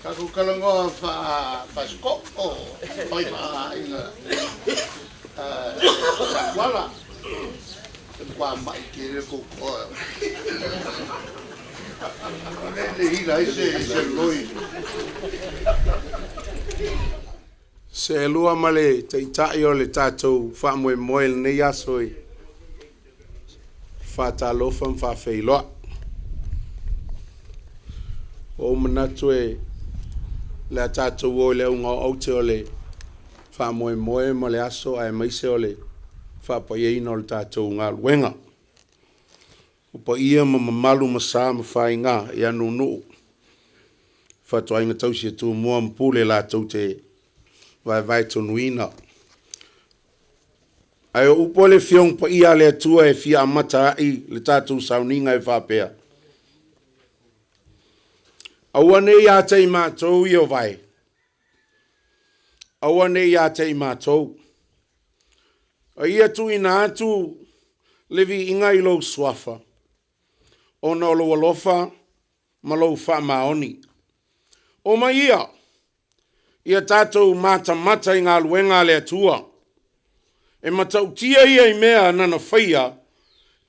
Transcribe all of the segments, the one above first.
Tatou talanoa faa-Sako'o mai faa-aiga Satuala, e matua ma'i tele le tou toa e le hila ai se loi. Seelua ma le Taitai o le tatou faamoemoe i lenei aso i faatalofa ma faafeiloai. Ua ou manatu e le a tatou o i le auga o aute o le faamoemoe ma le aso aemaise o le faapaiaina o le tatou galuega. O paia ma mamalu ma sa ma faiga ia nuunuu fatuaiga tausi a Tumua ma Pule latou te vaevae tonuina. Ae o upu a le Afioga Paia a le Atua e fia amata ai le tatou sauniga e faapea, Aua ne i ia te i matou ia vae, aua ne i ia te i matou, a ia tuuina atu le viiga i lou suafa, ona o lou alofa ma lou faamaoni. O mai ia, ia tatou matamata i galuega a le Atua, e matautia ia i mea nana faia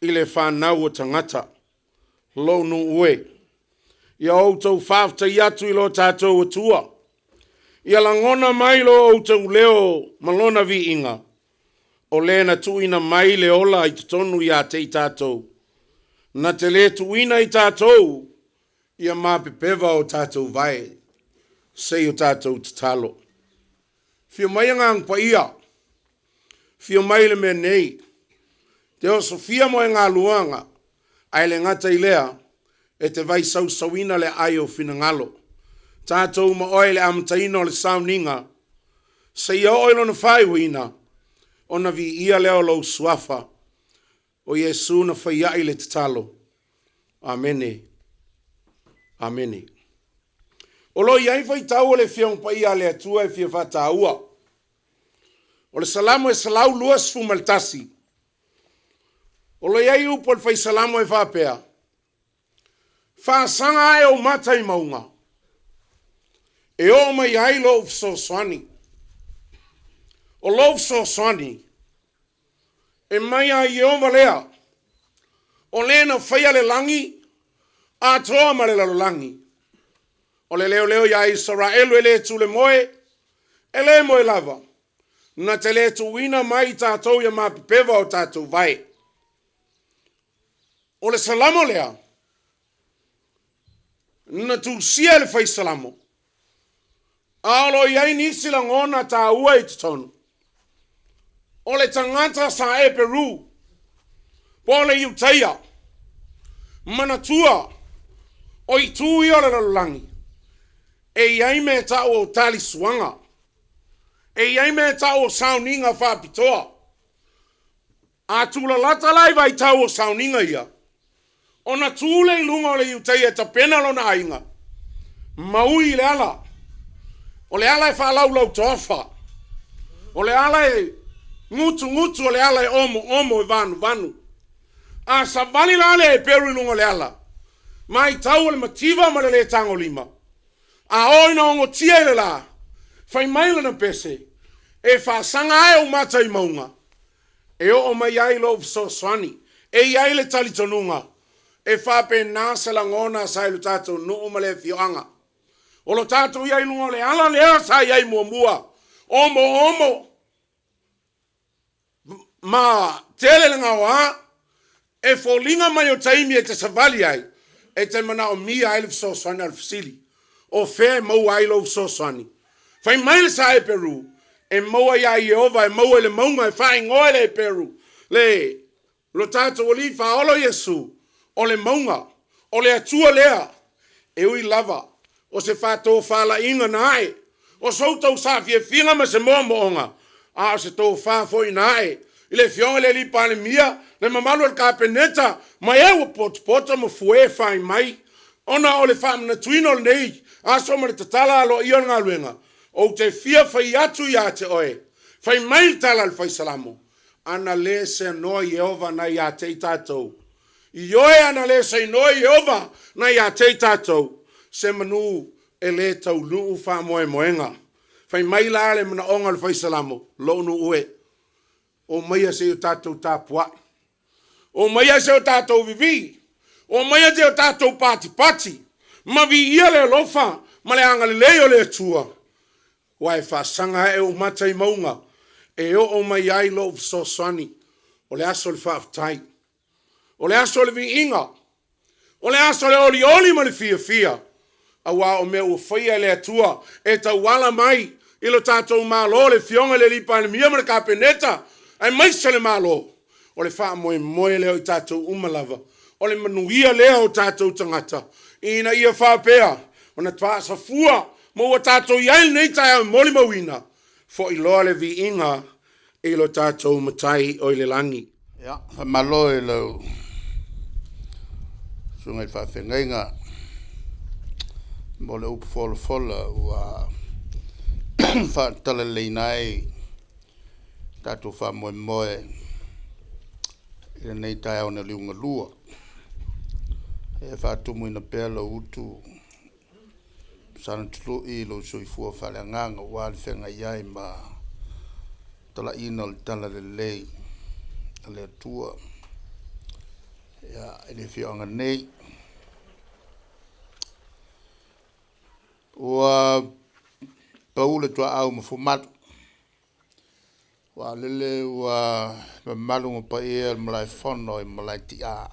i le fanau o tagata. Lou nuu e, ia outou faafetai atu i lo tatou Atua, ia lagona mai lo outou leo ma lona viiga, o le na tuuina mai le ola i totonu ia te i tatou, na te le tuuina i tatou ia mapepeva o tatou vae, se i o tatou tatalo. Fio mai Agaga Paia, fio mai le mea nei, te osofia mo e galuaga, ae le gata i lea, e te vaisausauina le aai o finagalo. Tatou ma oe i le amataina o le sauniga, seia oo i lona faaiuina, ona viia lea o lou suafa, o Iesu na faiai le tatalo. Amene. Amene. O lo o i ai faitau o le Afioga Paia a le Atua e fia faataua. O le Salamo e 121, o lo o i ai upu a le Fai Salamo e faapea, Faasaga ae ou mata i mauga, e oo mai ai lou fesoasoani. O lou fesoasoani, e mai ia Ieova lea, o le na faia le lagi atoa ma le lalolagi. O le leoleo iā Isaraelu e le tulemoe, e le moe lava, na te le tuuina mai i tatou ia mapepeva o tatou vae. O le Salamo lea, na tusia e le Fai Salamo, a o lo o i ai nisi lagona taua i totonu. O le tagata sa Eperu, po o le Iutaia, manatua o itu ia o le lalolagi, e i ai mea e tau o talisuaga, e i ai mea e tau o sauniga faapitoa. A tulalata la i vaitau o sauniga ia, ona tu lea i luga o le Iutaia e tapena lona aiga, ma ui i le ala. O le ala e faalaulau toafa, o le ala e gutugutu, o le ala e omoomo e vanuvanu. A savali la le Eperu i luga o le ala, matau o le mativa ma le le tagolima, a oo ina ogotia i le la, fai mai lana pese, E faasaga ae ou mata i mauga, e oo mai ai lou fesoasoani. E i ai le talitonuga, e faapena se lagona sa i lo tatou nuu ma le afioaga. O lo tatou i ai i luga o le ala lea sa i ai muamua, omoomo ma tele le gaoa, e foliga mai o taimi e te savali ai, e te manaomia ai le fesoasoani. A o le fesili, o fea e maua ai lou fesoasoani? Fai mai le sa Eperu, e maua iā Ieova, e maua i le mauga e faaigoa e le Eperu, le lo tatou Alii Faaola Iesu, o le mauga. O le Atua lea, e ui lava o se faatofalaiga na ae, o sou tausaafiafiga ma se moomooga, a o se tofa foi na ae i le Afioga i le Palemia, le mamalu o le Kapeneta, ma e ua potopoto ma fue fai mai, ona o le faamanatuina o lenei aso ma le tatala aloaia o le galuega, ou te fia fai atu ia te oe, fai mai le tala a le Fai Salamo, ana le seanoa Ieova nai ia te i tatou, Ioe, ana le seanoa Ieova nai ia te i tatou, se manu e le taunuu faamoemoega. Fai mai la le manaoga o le Fai Salamo, lou nuu e, omaia se i o tatou tapuai, omaia se i o tatou vivii, omaia se i o tatou patipati, ma viia le alofa ma le agalelei o le Atua, aua e faasaga ae ou mata i mauga e oo mai ai lou fesoasoani. O le aso o le faafetai, o le aso o le viiga, o le aso o le olioli ma le fiafia, aua o mea ua faia e le Atua e tauala mai i lo tatou Malo, le Afioga i le Palemia ma le Kapeneta, aemaise le Malo. O le faamoemoe lea o i tatou uma lava, o le manuia lea o tatou tagata, ina ia faapea ona faasafua ma ua tatou i ai i lenei taeao e molimauina, foi loa le viiga i lo tatou Matai o i le lagi. Ia, faamalo i lau susuga i le faafeagaiga mo le upu folafola ua faatalaleina ai tatou faamoemoe i lenei taeao na liugalua. E faatumuina pea lou utu Sanatului i lou soifua faaleagaga aua le feagai ai ma talaiina o le talalelei a le Atua, ia, i le afioaga nei. Ua pau le tuaau ma fuamalu, aua o lele ua mamalu ma paia le Malaefono i Malaetia,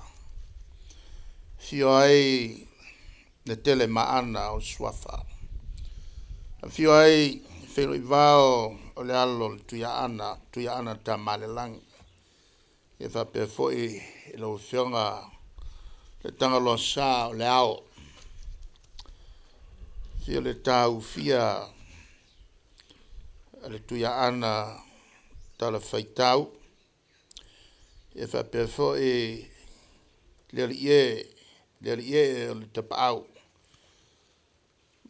afio ai le Telemaana o Suafa, afio ai Feiloivao o le alo o le Tuiaana, Tuiaana Tamaalelagi, ia faapea foi lau Afioga le Tagaloasa o le Ao. Afio le Taufia a le Tuiaana Talafaitau, ia faapea foi le Alii e, le Alii ee o le Tapaau.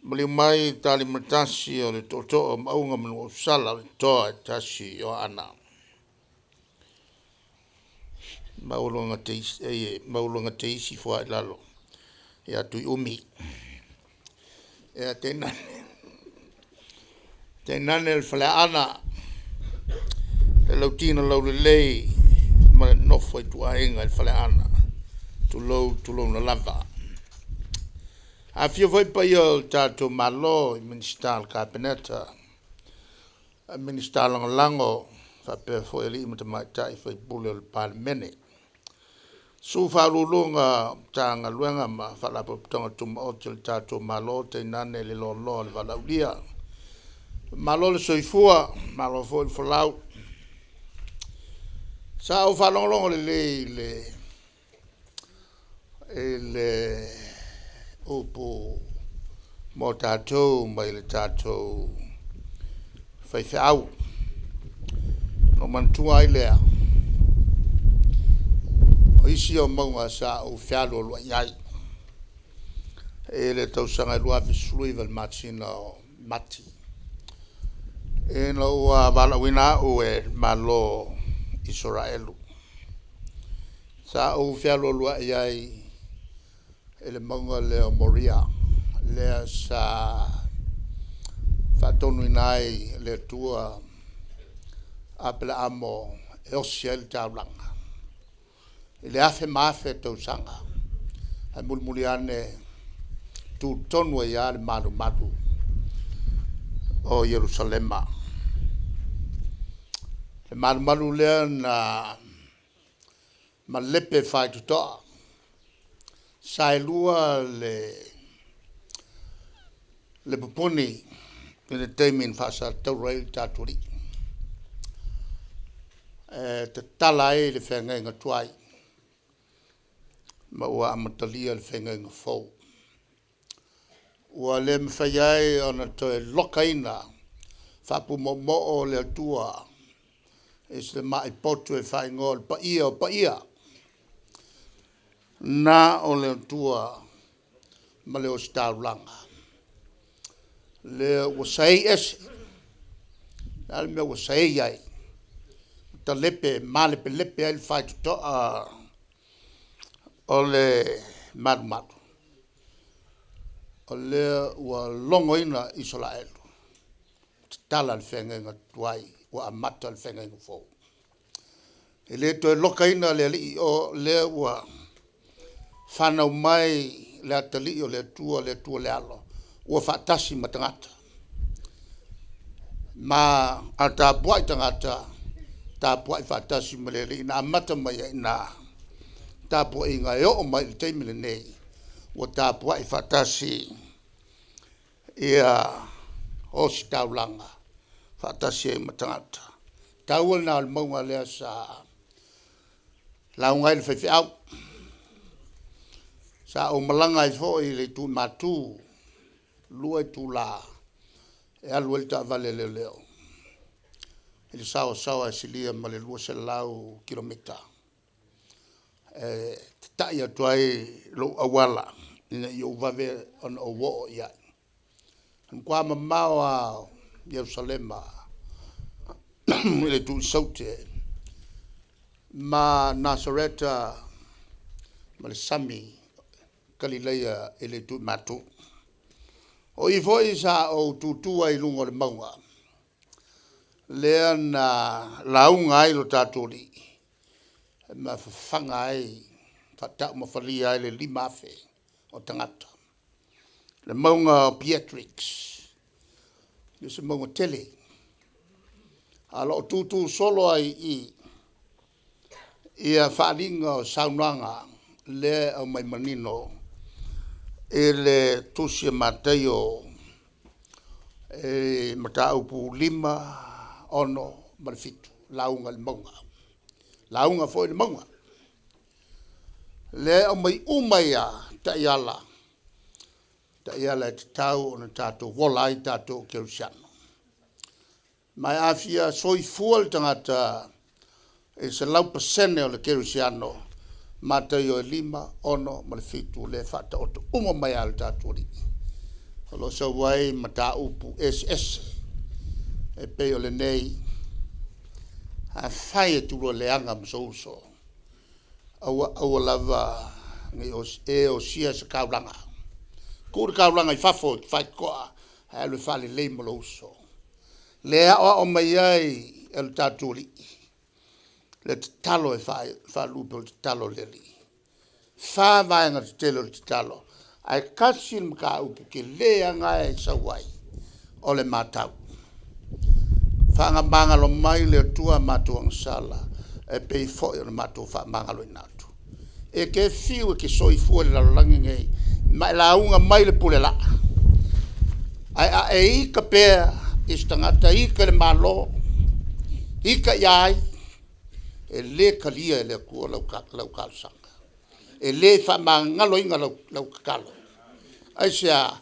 Maliu mai Talimatasi o le Tootoo o Maauga ma Nuuausala o le Toa e tasi o Aana. Maualuga teisi foailalo ia Tuiumi. Ia tainane le Faleaana le Lauti na Laulelei ma le nofo a ituaiga i le Faleaana, tulou tulouna lava. Afifio foi paia o le tatou Malo i Minisita o le Kapeneta, Minisita Lagolago faapea foi alii ma tamaitai sui usufono o le Palemene. Susu Faauluuluga o Matagaluega ma Faalapotopotoga Tumaoti a le tatou Malo tainane le loaloa o le Valaaulia. Malo le soifua malo foi le folau. Sa ou faalogologo lelei i le upu mo tatou mai le tatou faifeau. Ona ou manatua ai lea, o isi ia o mauga sa ou fealualuai ai i le tausaga e 2019 i le masina o Mati, ina ua valaauina au e le Malo o Isaraelu. Sa ou fealualuai ai i le mauga lea o Moria, lea sa faatonuina ai e le Atua Aperaamo e osi ai le taulaga i le afe ma afe tausaga, ae mulimuli ane tu tonu ai lava le malumalu o Ierusalema. Le malumalu lea na malepe faitotoa, saelua le pupuni i le taimi na faasatauro ai le tatou Alii, e tatala ai le feagaiga tuai. ma ua amatalia le feagaiga fou. Ua le mafai ai ona toe lokaina faapumoomoo le Atua i se tamai potu e faaigoa o le Paia o Paia, na o le Atua ma le Ositaulaga lea ua saei ese. O le a le mea ua saei ai? Ua talepe malepelepe ai le faitotoa o le malumalu, o lea ua logoina Isaraelu, tatala le feagaiga tuai ua amata le feagaiga fou. E le toe lokaina le Alii i o, o lea ua fanau mai le atalii o le Atua, le Atua le Alo ua faatasi ma tagata. Ma a tapuai tagata, tapuai faatasi ma le Alii. Na amata mai ai i ina le tapuaiga e oo mai i le taimi lenei ua tapuai faatasi ositaulaga faatasi ai ma tagata. O le taua lena o le mauga lea sa lauga ai le faifeau. Sa ou malaga ai foi i le itu i Matu, 2 itula e alu ai le taavale a leoleo i le saoasaoa e silia ma le 200 kilomita e tata'i atu ai lo'u auala ina ia ou vave ona ou oo i ai. O le matua mamao lava o Ierusalema i le itu i Saute ma Nasareta ma le sami o Kalileia i le itu i Matu. O i foi sa ou tutu ai i luga o le mauga lea na lauga ai lo tatou Alii ma fafaga ai, faataumafalia ai le 5,000 o tagata, le mauga o Beatrix. E le o se mauga tele, ae o lo o tutu solo ai i i faaaliga o saunoaga lea e aumai manino i le Tusi a Mataio i le mataupu 5, 6 ma le 7, lauga i le mauga, lauga foi i le mauga. Lea e aumai uma ai lava taiala, taiala e tatau ona tatou ola ai tatou o kerisiano. Ma a fia soifua le tagata i le 100% o le kerisiano, Mataio e 5, 6 ma le 7 lea e faataoto uma mai lava e le tatou Alii, o lo o sau ai mataupu eseese e pei o lenei; afai e te lua leaga ma sou uso, aua aua lava nei e osia se taulaga, tuu le taulaga i fafo i faitotoa ae alu e faalelei ma lou uso. Lea e aoao mai ai e le tatou Alii le tatalo e faalupe o le tatalo a le Alii. E fa vaega tetele o le tatalo ae tasi le mataupu tele lava lena e sau ai, o le matau. Faamagalo mai le Atua a matou agasala e pei foi ona matou faamagaloina atu. E te fiu e te soifua i le lalolagi lenei ma e lauga mai i le pule laa, ae a e ita pea i se tagata, ita i le Malo, ita ia ai, e le talia e le Atua lau talosaga, e le faamagaloina lau tatalo. Aisea?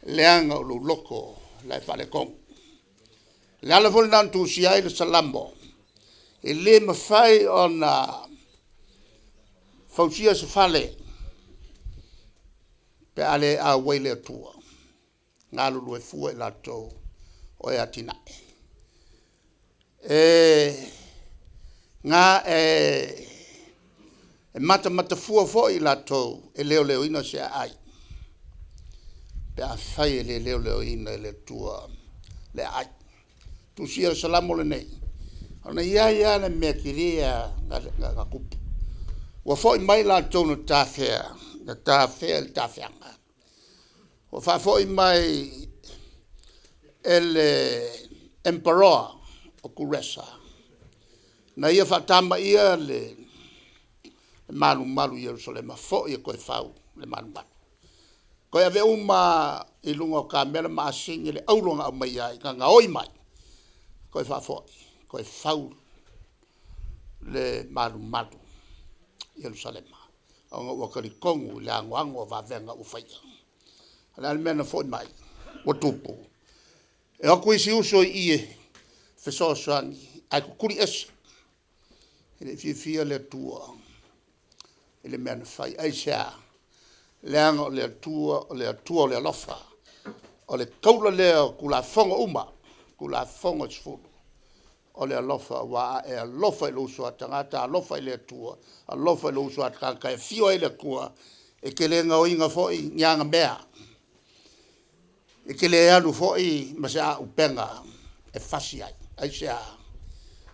Leaga o lou loto la e faaletonu. O le ala foi lena na tusia ai le Salamo, e le mafai ona fausia se fale pe a le auai le Atua, galulue fua i latou o e atinae. E matamata fua foi i latou e leoleoina se aai pe afai e le leoleoina e le Atua le aai. Tusia le Salamo lenei, ona e i ai lava le mea tele lava na tupu, ua foi mai i latou na tafea i le tafeaga, ua faafoi mai e le Emperoa o Kuresa na ia faatamaia le malumalu i Ierusalema, foi e toe fau le malumalu. Toe ave uma lava i luga o kamela ma asini le auro na aumai ai na gaoi mai, toe faafoi, toe fau le malumalu i Ierusalema. Ona ua talitonu i le anoano o vavega ua faia. A o le a le mea na foi mai ua tupu? E o atu isi uso i i e fesoasoani ae tutuli ese. E le i fiafia le Atua i le mea na fai. Aisea? Leaga o le Atua o le Atua o le alofa. O le taula lea o Tulafono uma, Tulafono e 10, o le alofa aua a e alofa i lou uso a tagata alofa i le Atua, alofa i lou uso a tagata e afio ai le Atua, e te le gaoina foi ni ana mea, e te le alu foi ma se auupega e fasi ai. Aisea?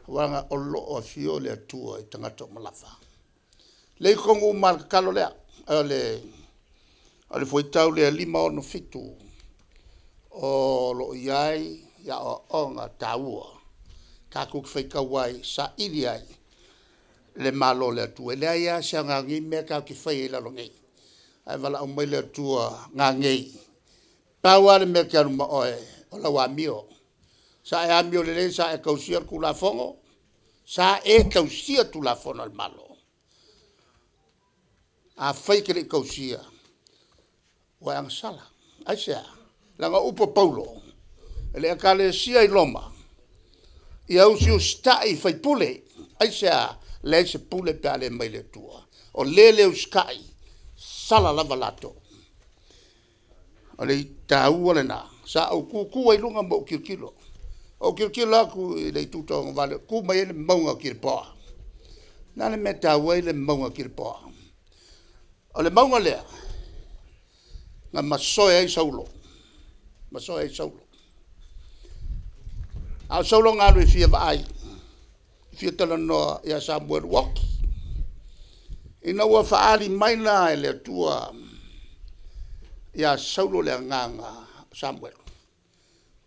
Leaga o lo o afio le Atua i tagata uma lava. O lea e i totonu uma lava o le tatalo lea, o le fuaitau lea 5, 6, 7 o lo o i ai aoaoga taua tatou te faitau ai e saili ai le Malo o le Atua. E leai lava se aoga o nei mea tatou te faia i lalo nei, ae valaau mai le Atua, nanei. Pau lava le mea e te alu ma oe o lau amio. Sa e amio lelei, sa e tausia le Tulafono, sa e tausia Tulafono a le Malo? Afai e te le i tausia, ua e agasala. Aisea? Leaga o upu a Paulo i le Ekalesia i Roma, ia usiusitai i faipule. Aisea? Leai se pule pe a le mai le Atua. O le le usitai, sala lava latou. O le taua lena. Sa ou tutu ai i luga ma ou tilotilo. Ou tilotilo atu i le itu tauagavale o tu mai ai le mauga o Kilepoa. O le a le mea e taua ai le mauga o Kilepoa? O le mauga lea na masoe ai Saulo, masoe ai Saulo. A o Saulo na alu e fia vaai, e fia talanoa ia Samuelu ua oti. Ina ua faaali mai la e le Atua ia Saulo le agaga o Samuelu,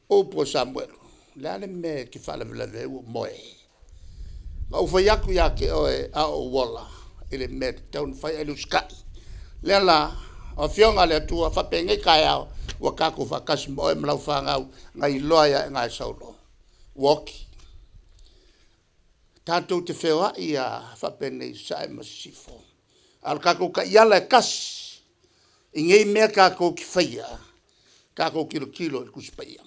upu a Samuelu, “O le a le mea e te faalavelave ai ua ou moe? Na ou fai atu ia te oe a o ou ola i le mea e tatau ona fai ae le usitai. O lea la, o Afioga a le Atua, faapenei taeao ua tatou faatasi ma oe ma lau fanau.” Na iloa ai lava i ina e Saulo ua oti. Tatou te feoai lava faapenei i sasae ma sisifo, a o le tatou taiala e tasi i nei mea tatou te faia, tatou tilotilo i le Tusi Paia. E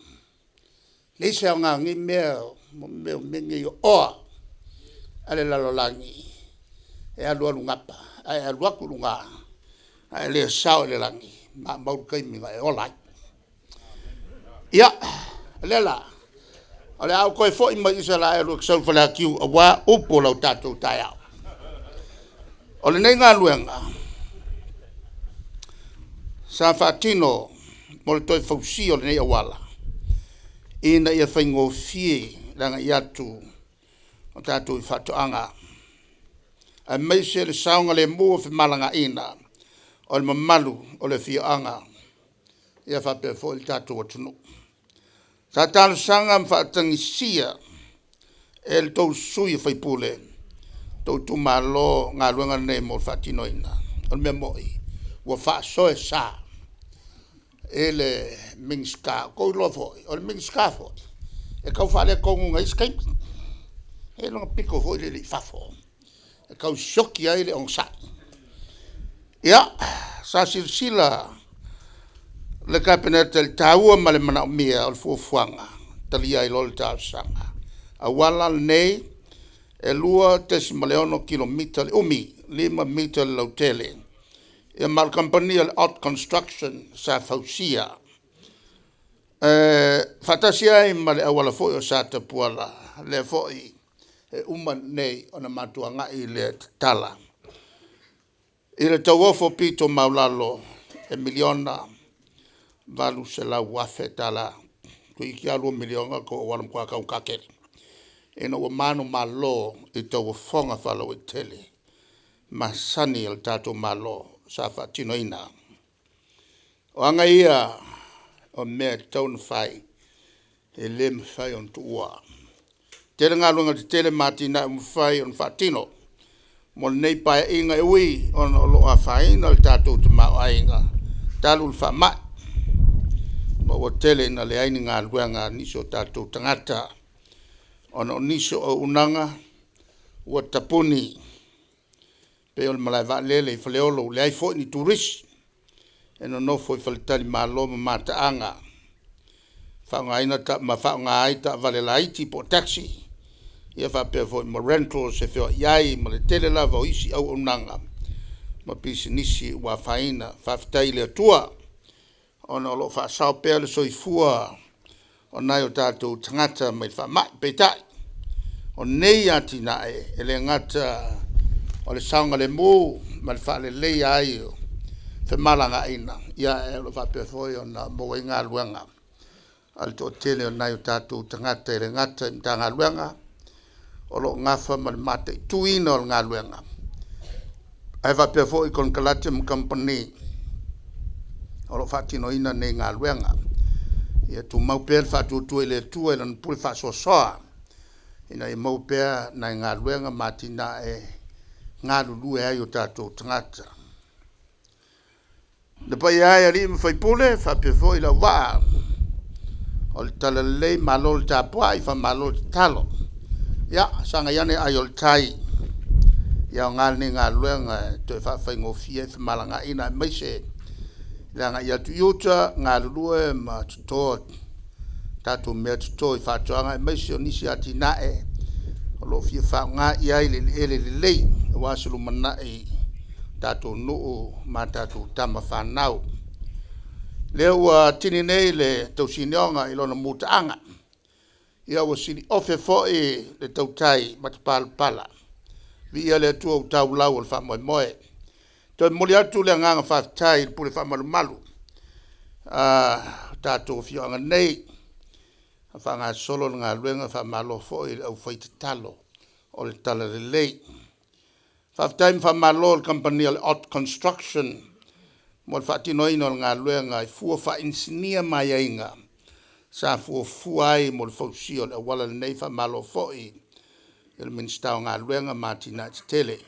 leai se aoga o nei mea, o mea nei o oa a le lalolagi e alualu gapa, ae e alu atu i luga ae le sao i le lagi, maumau le taimi na e ola ai. Ia, o lea la o le a ou toe foi mai Isaraelu ou te sau i Faleatiu aua upu o le tatou taeao. O lenei galuega sa faatino mo le toe fausia o lenei auala ina ia faigofie le agai atu o tatou i faatoaga aemaise le saogalemu o femalagaaiga o le mamalu o le afioaga faapea foi le tatou atunuu. Sa talosaga ma faatagisia e le tou sui usufono o lou itumalo galuega nei mo le faatinoina. O le mea moi ua faasoesa i le Minisita. Ua outou iloa foi o le Minisita foi e tau faaletonu i nai isi taimi, e i ai lona pito foi lele i fafo e tau sioki ai le onosai. Ia, sa silasila le Kapeneta i le taua ma le manaomia o le fuafuaga, talia ai loa le talosaga. O auala nei e 2.6 kilomita le umi, 5 mita le lautele. Ia ma o le kamupani a le Ott Construction sa fausia, faatasi ai ma le auala foi o Satapuala lea foi e uma nei ona matou agai lea e tatala. I le tauofo pito maualalo e $1,800,000 toeitiiti lava $2 miliona le tou auala ua matua taugata tele, ina ua manumalo i tauofoga faalauaitele masani a le tatou Malo sa faatinoina. O aga ia o mea e tatau ona fai e le mafai ona tuua. E tele galuega tetele ma atinae ua mafai ona faatino mo lenei Paeaiga, e ui ona o lo o afaina le tatou tamaoaiga talu le faamai, ma ua tele ina leai ni galuega a nisi o tatou tagata ona o nisi o auaunaga ua tapuni. Pei o le malae vaalele i Faleolo ua leai foi ni turisi e nonofo i faletalimalo ma mataaga faaaogaina ma faaaoga ai taavale laiti po o taxi, faapea foi ma rentals e feoai ai ma le tele lava o isi auaunaga ma pisinisi ua afaina. Faafetai i le Atua ona o lo o faasao pea le soifua o nai o tatou tagata mai le faamai. Peitai, o nei atinae e le gata o le saogalemu ma le faaleleia ai o femalagaaiga, ae o lo o faapea foi ona maua ai galuega a le toatele o nai o tatou tagata e le gata i Matagaluega o lo o nafa ma le mataituina o galuega, ae faapea foi konekarate ma kamupani o lo o faatinoina nei galuega. Ia tumau pea le faatuatua i le Atua i Lana pule faasoasoa ina ia maua pea nai galuega ma atinae e galulue ai o tatou tagata. Le paia e o alii ma faipule faapea foi le auvaa o le Talalelei, malo le tapuai, faamalo le tatalo. Ia sagai ane ai o le tai, ia aoga lenei galuega e toe faafaigofie ai femalagaaiga aemaise le agai atu i uta galulue ma toto tatou meatoto i faatoaga aemaise o nisi atinae o lo o fia faaaoga i ai le eleele lelei aua se lumanai o tatou nuu ma tatou tama fanau. Lea ua tini nei le tausinioga i lona mutaaga, ua siliofe foi le tautai matapalapala, viia le Atua ua tau lau o le faamoemoe. E toe momoli atu le agaga faafetai i le pule faamalumalu a tatou afioaga nei a faagasolo le galuega, faamalo foi i le aufaitatalo o le Talalelei. Faafetai ma faamalo i le Kamupani a le Ott Construction mo le faatinoina o le galuega i fua faainisinia ma aiaiga sa fuafua ai mo le fausia o le auala lenei. Faamalo foi i le Minisita o Galuega ma Atinae Tetele,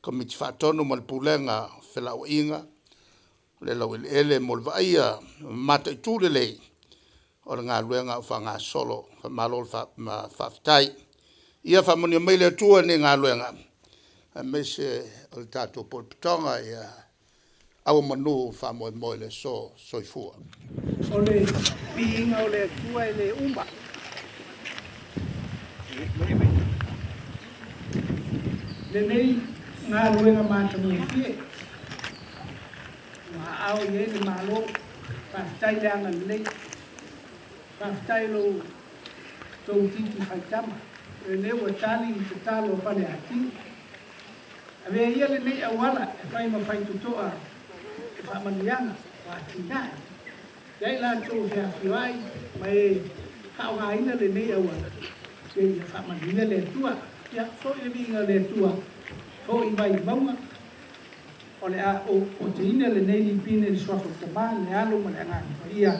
Komiti Faatonu ma le Pulega o Felauaiga, o le laueleele mo le vaaia ma mataitu lelei o le galuega o faagasolo. Faamalo ma faafetai. Ia faamanuia mai le Atua i lenei galuega aemaise o le tatou Potopotoga. Ia auomanu i le faamoemoe i le aso. Soifua. O le viiga o le Atua e le uma. Lenei galuega matagofie ua aao i ai le Malo, faafetai le agalelei, faafetai i lo outou titi faitama, o lenei ua tali le tatalo a Faleatiu. Avea ia lenei auala e fai ma faitotoa i faamanuiaga o atinae ia i latou e feafioai ma e faaaogaina lenei auala, se ia faamanuia le Atua. Ia foi le viiga o le Atua, foi mai mauga, o le a ou oteina lenei lipine i le suafa o le Tama, le Alo ma le Agaga Paia.